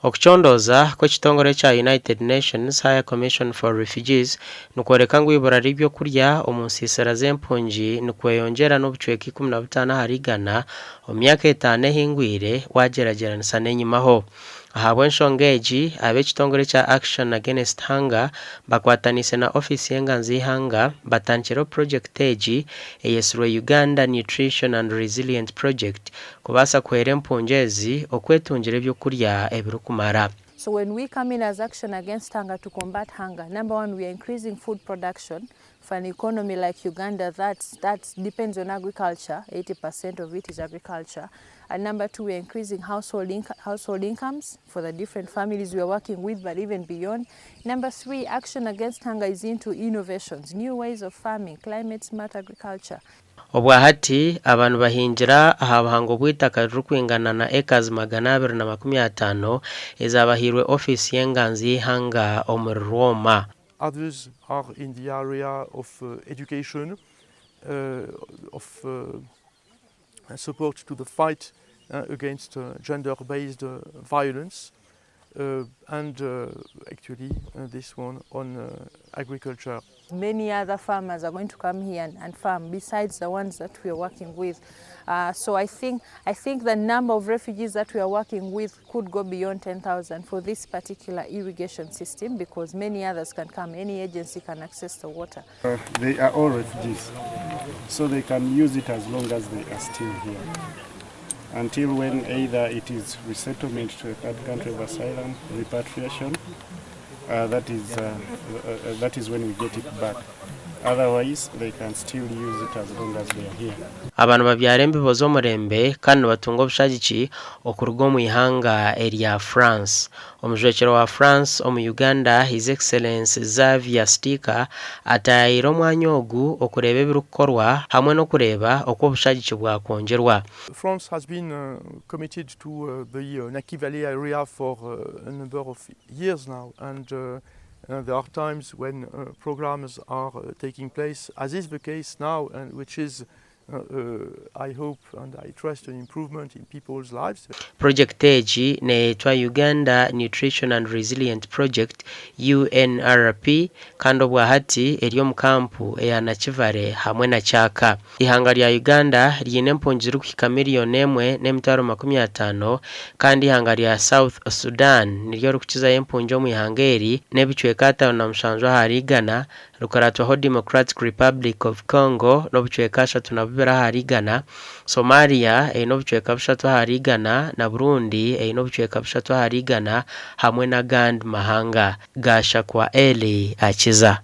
Okucondooza kw'ekitongore ekya United Nations High Commission for Refugees nikworeka ngu eibura ry'ebyokurya omu nsiisira z'empungi nikweyongyera n'obucweka 15 ahari igana omu myaka etaano ehingwire waagyeragyeranisa n'enyimaho. Ahabw'enshonga egi, ab'ekitongore ekya Action Against Hunger bakwataniise na ofiisi y'enganzi y'eihanga batandikireho purogyekiti egi eyetsirwe Uganda Nutrition and Resilient Project kubaasa kuhwera empungi ezi okwetungira ebyokurya ebirikumara. So when we come in as Action Against Hunger to combat hunger, number one, we are increasing food production for an economy like Uganda that, that depends on agriculture, 80% of it is agriculture. And number two, we are increasing household incomes for the different families we are working with, but even beyond. Number three, Action Against Hunger is into innovations, new ways of farming, climate smart agriculture. Obwahati abantu bahingira aha buhango bw'eitaka ririkwingana na ekazi 250 ezabahairwe ofiisi y'enganzi y'eihanga omuri Rwoma. Others are in the area of education, of support to the fight against gender-based violence, and actually this one on agriculture. Many other farmers are going to come here and farm besides the ones that we are working with. So I think the number of refugees that we are working with could go beyond 10,000 for this particular irrigation system because many others can come. Any agency can access the water. They are all refugees, so they can use it as long as they are still here. Until when either it is resettlement to a third country of asylum, repatriation, that is when we get it back. Otherwise, they can still use it as long as they are here. Abantu babyara embibo z'omurembe kandi nibatunga obushagiki okuruga omu ihanga erya France. Omujwekyerwa wa France omu Uganda, His Excellence Xavier Stika, ataayaayire omwanya ogu okureeba ebirikukorwa hamwe n'okureeba oku obushagiki bwakwongyerwa. France has been committed to the Nakivale area for a number of years now, and there are times when programs are taking place, as is the case now, and which is, I hope and I trust, an improvement in people's lives. Purojekiti egi neeyetwa Uganda Nutrition and Resilient Project, UNRP, kandi obwahati eri omu kampu eya Nakivale hamwe na Kyaka. Ihanga rya Uganda riine empungi zirikuhika 1,050,000 kandi ihanga rya South Sudan niryo ririkukizayo empungi omu ihanga eri n'ebicweka 57 ahari igana, rikaratwaho Democratic Republic of Congo n'obucweka 32 ahari igana, Somalia eine obucweka 3 ahari igana na Burundi eine obucweka 3 ahari igana hamwe n'agandi mahanga. Gashakwa Eli Akiza.